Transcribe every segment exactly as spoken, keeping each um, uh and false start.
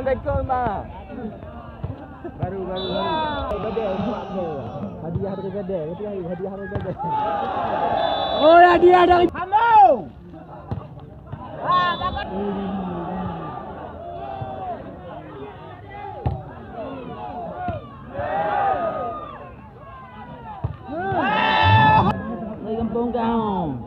Assalamualaikum, Mak. Baru, baru, baru. Hadiah dari Gadai. Hadiah, hadiah dari Gadai. Oh, hadiah dari Halo! Dari gampông kau.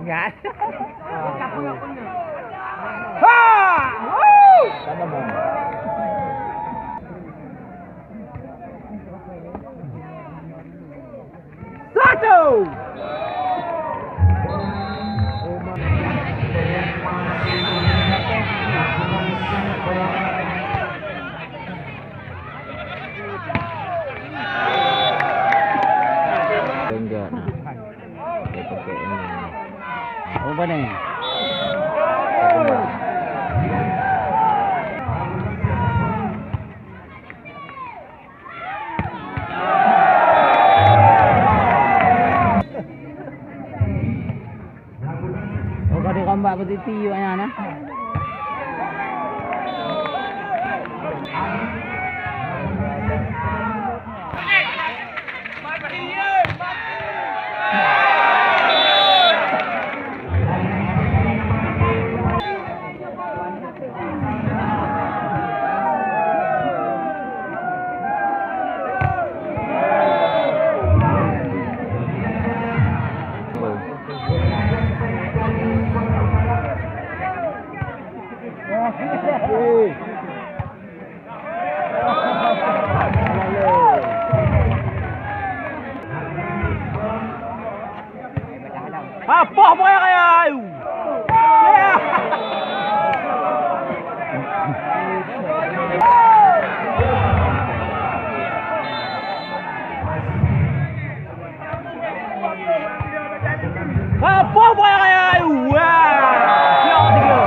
Ingat. Ha! Woo! Satu! Enggak, nah. Dia pakai ini. Oh, mana? Oh, ka dirombak Siti awaknyan, eh. Apoh boya kaya ayu. Apoh boya kaya ayu. Wah. Siap tiga.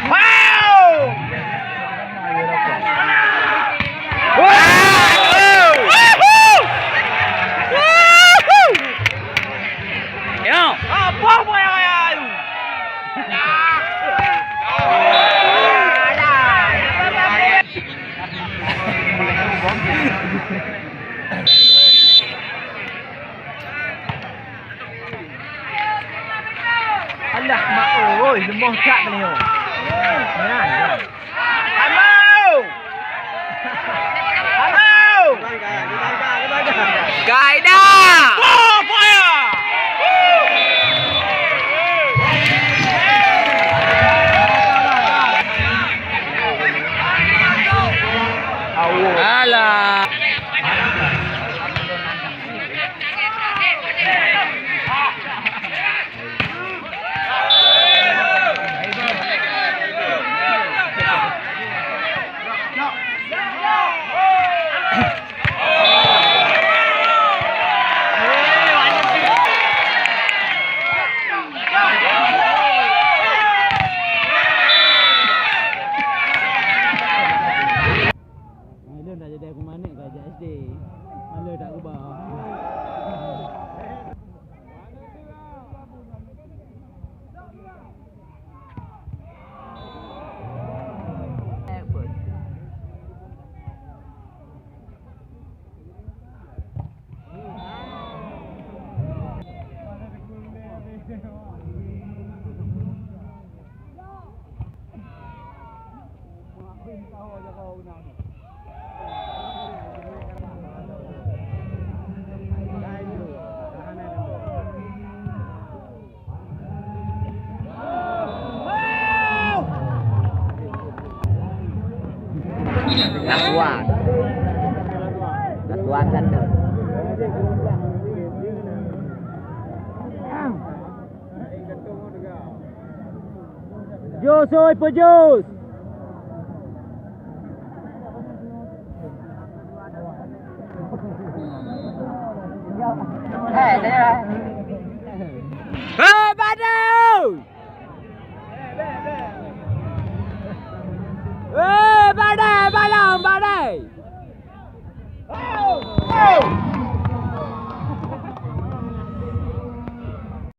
Wow! Ya. Apa boy ayu? Alah, mak oi, lemoh that nyoe. Nyan, nyan. Halo! Halo! Kaidah! Oh, fire! Alah. Hai, lôn dak jadi aku manék ka jak S D. Malu dak ubah. Lasuan. Lasuan satu. Jus, oi, peujus. Hei, Badai! Hei, Badai, Badai, Badai!